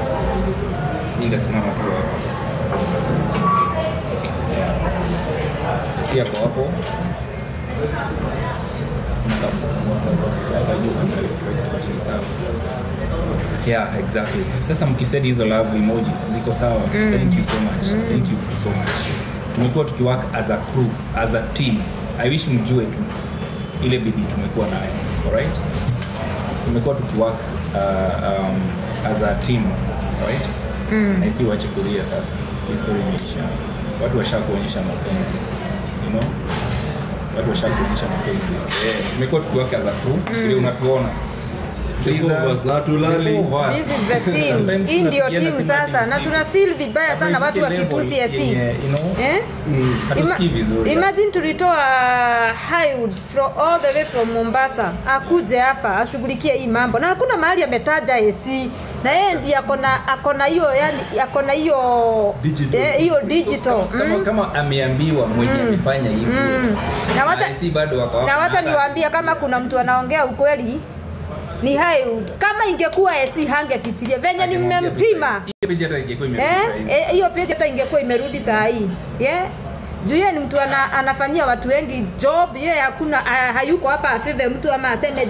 Sasa mimi nitasimama tu hapo. Yeah. Si hapo hapo. Yeah, exactly. Sasa mkisend hizo love emojis ziko sawa. Thank you so much. Thank you so much. Tumekuwa tukiwork as a crew, as a team. I wish mjue tu ile bidii tumekuwa nayo. Alright? Tumekuwa tukiwork as a team, right? Na si waache kulia sasa. Hii story imeisha. Watu washakuonyesha mapenzi. You know? Watu washakuonyesha mapenzi. Tumekuwa tukiwork as a crew. Ile unatuona. This is the team. Hii ndio team sasa na tuna feel vibaya sana watu wakitusi AC. You know? Hatusikii vizuri. Imagine tulitoa Highwood from all the way from Mombasa akuje hapa ashughulikie hii mambo na hakuna mahali ametaja AC na yeye ndiye akona hiyo, yani akona hiyo hiyo digital. Kama ameambiwa mwenye amefanya hivyo. Na wacha AC bado wako hapo. Na wacha niwaambie kama kuna mtu anaongea ukweli ni Highwood. Kama ingekuwa AC hangefichilia venye nimempima. Hiyo page hata ingekuwa imerudi. Hiyo page hata ingekuwa imerudi saa hii. Yeah. Juu yeye ni mtu anafanyia watu wengi job. Yeye hakuna hayuko hapa afeve mtu ama aseme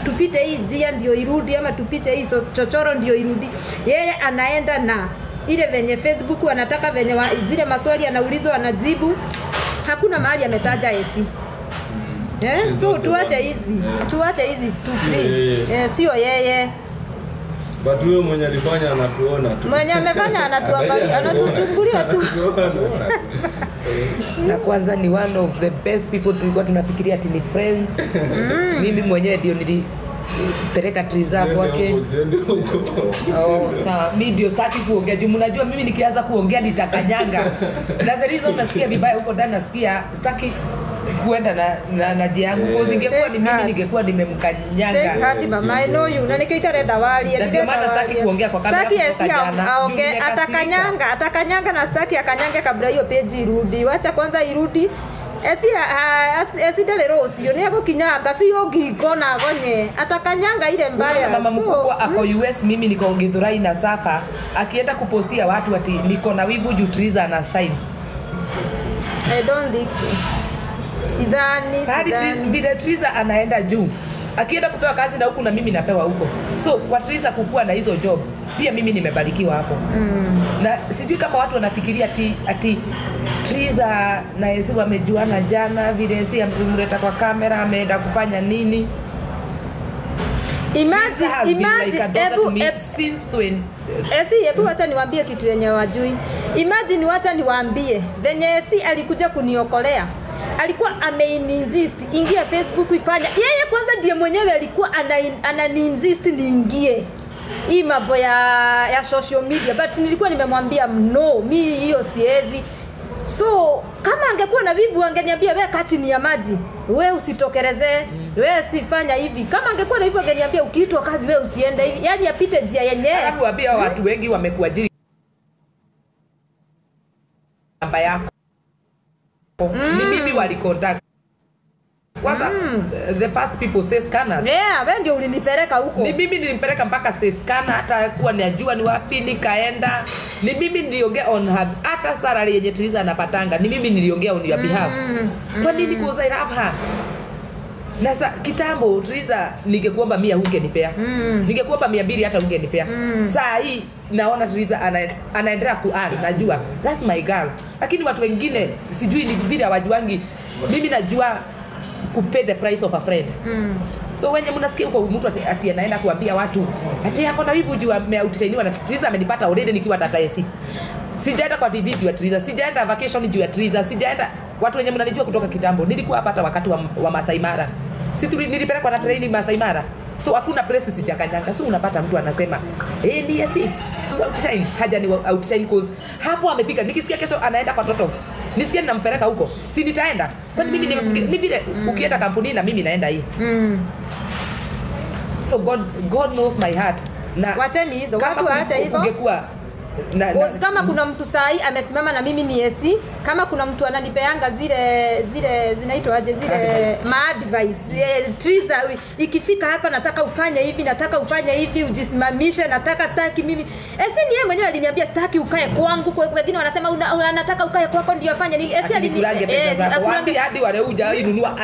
tupite hii njia ndio irudi ama tupite hii chochoro ndio irudi. Yeye anaenda na ile venye Facebook anataka venye zile maswali anaulizwa anajibu. Hakuna mahali ametaja AC. So tuache hizi. Tuache hizi tu please. Sio yeye. But huyo mwenye alifanya anatuona tu. Mwenye amefanya anatuangalia, anatuchungulia tu. Na kwanza ni one of the best people tulikuwa tunafikiria ati ni friends. Mimi mwenyewe ndio nilipeleka Triza kwake. Oh, sawa. Mimi ndio sitaki kuongea juu mnajua mimi nikianza kuongea nitakanyanga. Na the reason nasikia vibaya huko ndani nasikia sitaki kuenda na jia yangu. Kwa ingekuwa ni mimi ningekuwa nimemkanyanga. Hati mama, I know you. Na nikiita dawali. Ndio maana sitaki kuongea kwa kamera kutoka jana. Aongee atakanyanga na sitaki akanyange kabla hiyo page irudi. Wacha kwanza irudi. Esi dale rose yo ni agukinyanga biũ ngingo na gonye atakanyanga ile mbaya. Mama mkubwa ako US, mimi niko Githurai na Safa, akienda kupostia watu ati niko na wivu juu Triza na shine. I don't think so. Sidhani. Vile Triza anaenda juu. Akienda kupewa kazi na huku na mimi napewa huko. So kwa Triza kukua na hizo job, pia mimi nimebarikiwa hapo. Na sijui kama watu wanafikiria ati Triza na Yesu wamejuana jana, vile Yesu amemleta kwa kamera ameenda kufanya nini? Imagine hebu wacha niwaambie kitu yenye wajui. Imagine wacha niwaambie venye Yesu alikuja kuniokolea. Alikuwa ameinsist ingia Facebook ifanya. Yeye kwanza ndiye mwenyewe alikuwa ananiinsist niingie hii mambo ya social media, but nilikuwa nimemwambia no, mimi hiyo siwezi. So kama angekuwa na wivu angeniambia wewe kaa chini ya maji, wewe usitokerezee, wewe sifanya hivi. Kama angekuwa na wivu angeniambia ukiitwa kazi wewe usiende hivi. Yaani apite njia yenyewe. Alafu waambia watu wengi wamekuajiri namba yako. Ni mimi walicontact. Kwanza the first people stay scanners. Yeah, wewe ndio ulinipeleka huko. Ni mimi nilimpeleka mpaka stay scanner, hata kuwa ninajua ni wapi nikaenda. Ni mimi niliongea on her, hata salary yenye Triza anapatanga ni mimi niliongea on your behalf. Kwa nini? Because I love her. Na sa kitambo Triza ningekuomba 100 ungenipea. Ningekuomba 200 hata ungenipea. Saa hii naona Triza anaendelea ku earn, najua that's my girl. Lakini watu wengine sijui ni vile hawajuangi. Mimi najua ku pay the price of a friend. So wenye mnasikia huko mtu ati anaenda kuambia watu ati yako na wivu juu ameoutshiniwa na Triza amenipata already nikiwa tata AC. Sijaenda kwa TV juu ya Triza, sijaenda vacation juu ya Triza, sijaenda. Watu wenye mnanijua kutoka kitambo, nilikuwa hapa hata wakati wa Masai Mara. Si nilipelekwa na training Masai Mara. So hakuna press sijakanyanga. So unapata mtu anasema, "Eh, ni AC outshine, haja ni outshine cause hapo amefika. Nikisikia kesho anaenda kwa Totos. Nisikie ninampeleka huko. Si nitaenda. Kwani mimi ni vile ukienda kampuni na mimi naenda hii." So God knows my heart. Na wacheni hizo. Watu waache hivyo. Ungekuwa Kama kuna mtu sahi amesimama na mimi ni AC, kama kuna mtu ananipeanga zile zinaitwa aje zile ma advice, Triza ikifika hapa nataka ufanye hivi, nataka ufanye hivi, ujisimamishe, nataka staki mimi. AC ni yeye mwenyewe aliniambia staki ukae kwangu, kwa wengine wanasema anataka ukae kwako ndio afanye. Ni AC aliniambia hadi wale hujainunua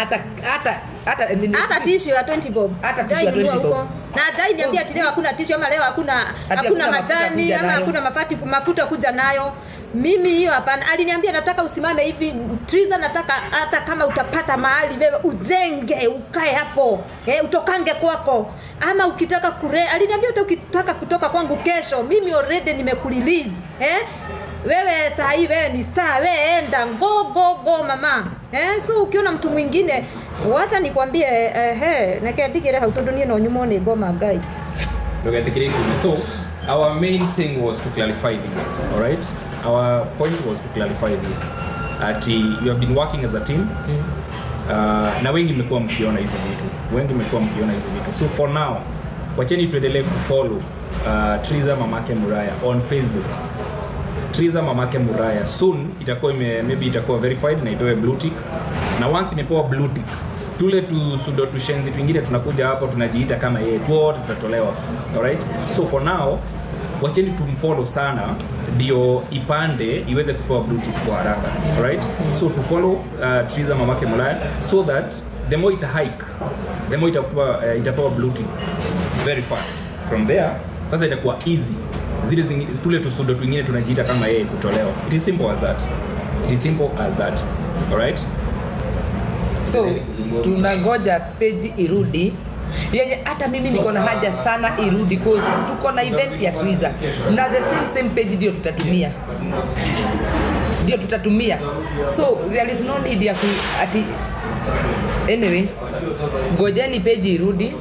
hata tissue ya 20 bob. Hata tissue ya 20 bob. Na hata niambia ati leo hakuna tissue ama leo hakuna majani ama hakuna mafuta kuja nayo. Mimi hiyo hapana. Aliniambia nataka usimame hivi Triza, nataka hata kama utapata mahali wewe ujenge ukae hapo. Utokange kwako. Ama ukitaka aliniambia hata ukitaka kutoka kwangu kesho mimi already nimekurelease. Wewe saa hii wewe ni star, wewe enda go go go mama. So ukiona mtu mwingine wacha nikwambie nekendigire hau tondu nie no nyumo ni ngoma ngai. So our main thing was to clarify this, all right? Our point was to clarify this. Ati you have been working as a team. Na wengi mmekuwa mkiona hizi vitu. Wengi mmekuwa mkiona hizi vitu. So for now, wacheni tuendelee kufollow Triza Mamake Muraya on Facebook. Triza Mamake Muraya soon itakuwa maybe itakuwa verified na ipewe blue tick. Na once imepewa blue tick, tule tu sudo tushenzi twingine tunakuja hapo tunajiita kama yeye, wote tutatolewa. Alright? So for now, wacheni tumfollow sana ndio ipande iweze kupewa blue tick kwa haraka. Alright? So to follow Triza Mamake Muraya so that the more it hike, the more itapewa blue tick very fast. From there, sasa itakuwa easy. Zile tule tusudo twingine tunajiita kama yeye kutolewa. It is simple as that. It is simple as that. Alright? So tunangoja page irudi. Yenye hata mimi niko na haja sana irudi cause tuko na event ya Triza. Na the same page ndio tutatumia. Ndio tutatumia. So there is no need ya ati anyway, ngojeni page irudi.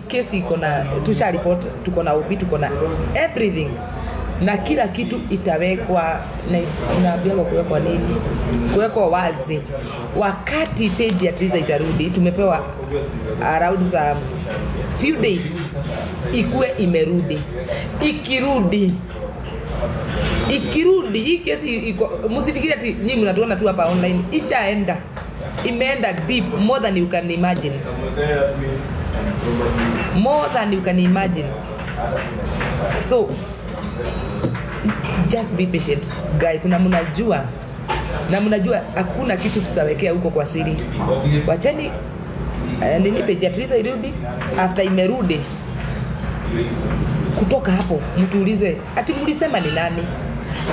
Kesi iko na tusha report, tuko na OP, tuko na everything. Na kila kitu itawekwa na inaambiwa kuwekwa nini? Kuwekwa wazi. Wakati page ya Triza itarudi, tumepewa around some few days ikue imerudi. Ikirudi hii kesi iko, msifikiri ati nyinyi mnatuona tu hapa online. Ishaenda. Imeenda deep more than you can imagine. More than you can imagine. So just be patient guys, na mnajua hakuna kitu tutawekea huko kwa siri. Wacheni nini page ya Triza irudi. After imerudi kutoka hapo mtuulize ati mlisema ni nani.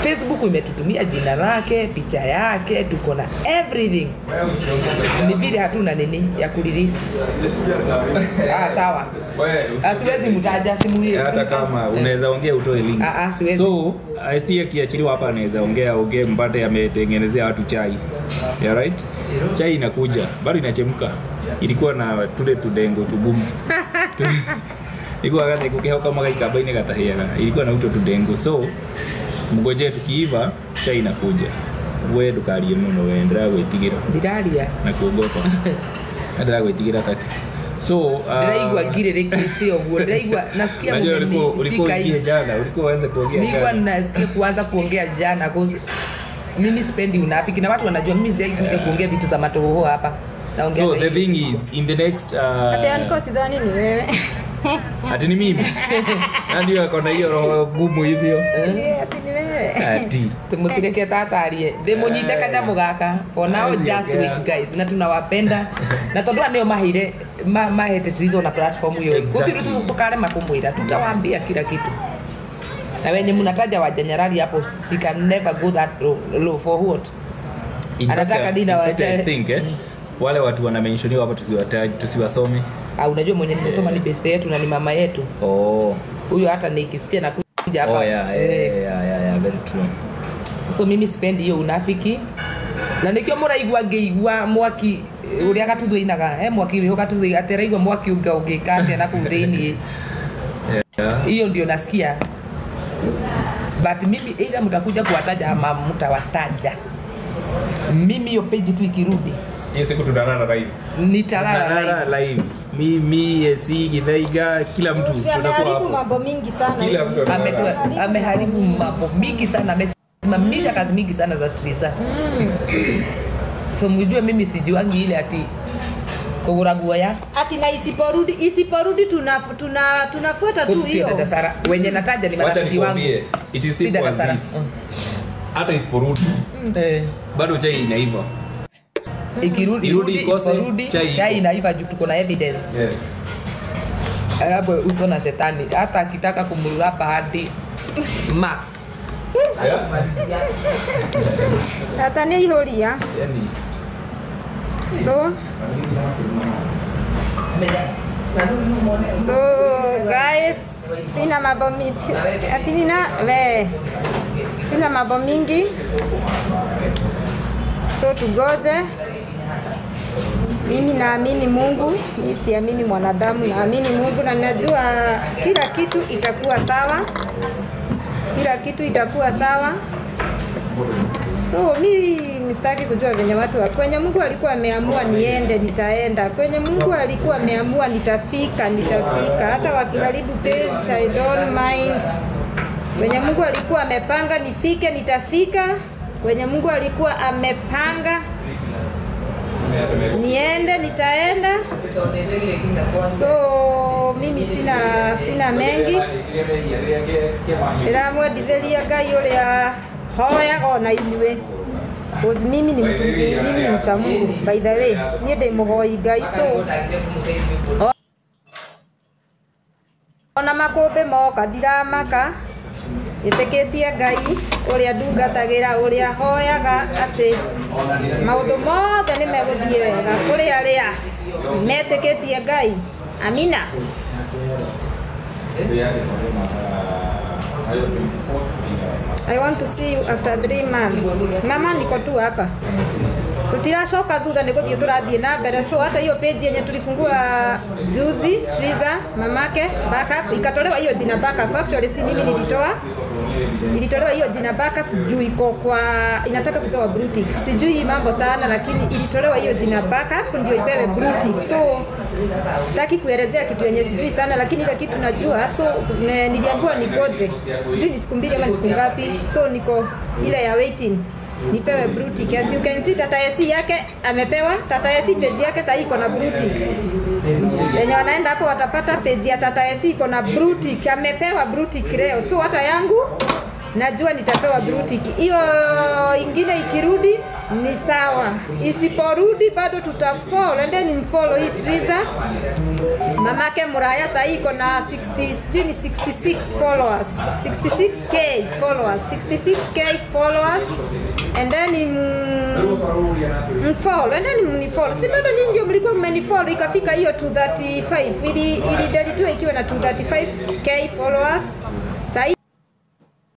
Facebook imetutumia jina lake, picha yake, tuko na everything. Ni vile hatuna nini ya kurelease. Sawa. Siwezi mtaja simu hiyo. Hata kama unaweza ongea utoe link. Siwezi. So, I see akiachiliwa hapa anaweza ongea mpate ametengenezea watu chai. Yeah, right? Chai inakuja, bado inachemka. Ilikuwa na tule tudengo tugumu. Ilikuwa kama kukehoka kama kaikabaini katahiaga. Ilikuwa na uto tudengo. So, mgojee tukiiva chai inakuja. We ndukarie muno we ndĩragwĩtigĩra. Ndiraria na kuogopa. Ndĩragwĩtigĩra taki. So ndiraigua ngirĩrĩkĩte ũguo, ndiraigua nasikia ulikuwa jana, ulikuwa uanze kuongea jana. Nilikuwa nasikia kuanza kuongea jana cause mimi sipendi unafiki na watu wanajua mimi sijai kuja kuongea vitu za matohoho hapa. Naongea. So the thing is in the next ati anko sidhani ni wewe. Ati ni mimi. Ndio akona hiyo roho gumu hivyo. Ati ni wewe. Ati tumutireke tatarie. Ndimunyite kanyamu gaka. For now just wait guys. Na tunawapenda. Na tondu nio mahire mahete Triza na platform hiyo. Gutiri tukare makumwira. Tutawaambia kila kitu. Na wenye mnataja wajanyarari hapo, she can never go that low for what? Anataka dina wacha. I think wale watu wana mentioniwa hapa tusiwataje, tusiwasome. Unajua mwenye nimesoma ni best yetu na ni mama yetu. Oh. Huyo hata nikisikia na kuja hapa. Oh yeah, yeah, very true. So mimi sipendi hiyo unafiki. Na nikio muraigua ngeigua mwaki uria gatuthu inaga, mwaki wiho gatuthu ateraigua mwaki unga ungikate na kuu thiini. Hiyo ndio nasikia. But mimi either mtakuja kuwataja ama mtawataja. Mimi hiyo page tu ikirudi hiyo siku tutalala live. Nitalala live. Mimi, Esi, Githaiga, kila mtu tutakuwa Ameharibu hapo. mambo mingi sana. Kila mtu Ameharibu mambo mingi sana, amesimamisha kazi mingi sana za Triza. So mjue mimi sijuangi ile ati kugura guoya. Ati na isiporudi tunafuata tu Sio hiyo. dada Sara. Wenye nataja ni Wacha marafiki wangu. nikwambie, it is Si simple dada as Sara. this. Hata isiporudi bado chai inaiva. Ikirudi Irudi ikose, isiporudi, chai chai iko. inaiva juu tuko na evidence. Yes. Hapo uso na shetani hata akitaka kumrapa hadi ma. Yeah. Hata ni ihuria. Yani So guys, sina mambo mingi. Ati nina we. Sina mambo mingi. So tugoje. Mimi naamini Mungu, mimi siamini mwanadamu, naamini Mungu na najua kila kitu itakuwa sawa. Kila kitu itakuwa sawa. So mi sitaki kujua venye watu wa kwenye Mungu alikuwa ameamua niende nitaenda. Kwenye Mungu alikuwa ameamua nitafika nitafika. Hata wakiharibu page I don't mind. Kwenye Mungu alikuwa amepanga nifike nitafika. Kwenye Mungu alikuwa amepanga niende nitaenda. So mimi sina mengi. Ndiramwenditheria Ngai uria hoyaga ona inyuĩ. Cause mimi ni mtu, mimi ni mcha Mungu by the way. Niĩ ndĩ mũhoi Ngai, so ona makũmbĩ moka ndiramaka. Ĩtĩkĩtie Ngai ũrĩa ndungatagĩra, ũrĩa hoyaga atĩ maũndũ mothe nĩ megũthiĩ wega kũrĩ arĩa metĩkĩtie Ngai. Amina. I want to see you after 3 months. Mama niko tu hapa. Tutiracoka thutha ni guthie turathie na mbere. So hata hiyo page yenye tulifungua juzi Triza mamake backup ikatolewa hiyo jina backup. Actually si mimi nilitoa. Ilitolewa hiyo jina backup juu iko kwa inataka kupewa blue tick. Sijui mambo sana lakini ilitolewa hiyo jina backup ndio ipewe blue tick. So taki kuelezea kitu yenye sijui sana lakini ile kitu najua. So niliambiwa nigoje. Sijui ni siku 2 ama siku ngapi. So niko ile ya waiting. Nipewe blue tick. As you can see Tata Esi yake amepewa. Tata Esi page yake sasa iko na blue tick. Wenye wanaenda hapo watapata page ya Tata Esi iko na blue tick. Amepewa blue tick leo. So hata yangu najua nitapewa blue tick. Hiyo ingine ikirudi ni sawa. Isiporudi bado tutafollow. Endeni mfollow hii Triza. Mamake Muraya sasa iko na 66 followers. 66k followers. 66k followers. And then mfollow. And then mnifollow. Si bado nyinyi ndio mlikuwa mmenifollow ikafika hiyo 235. Ili delete ikiwa na 235k followers.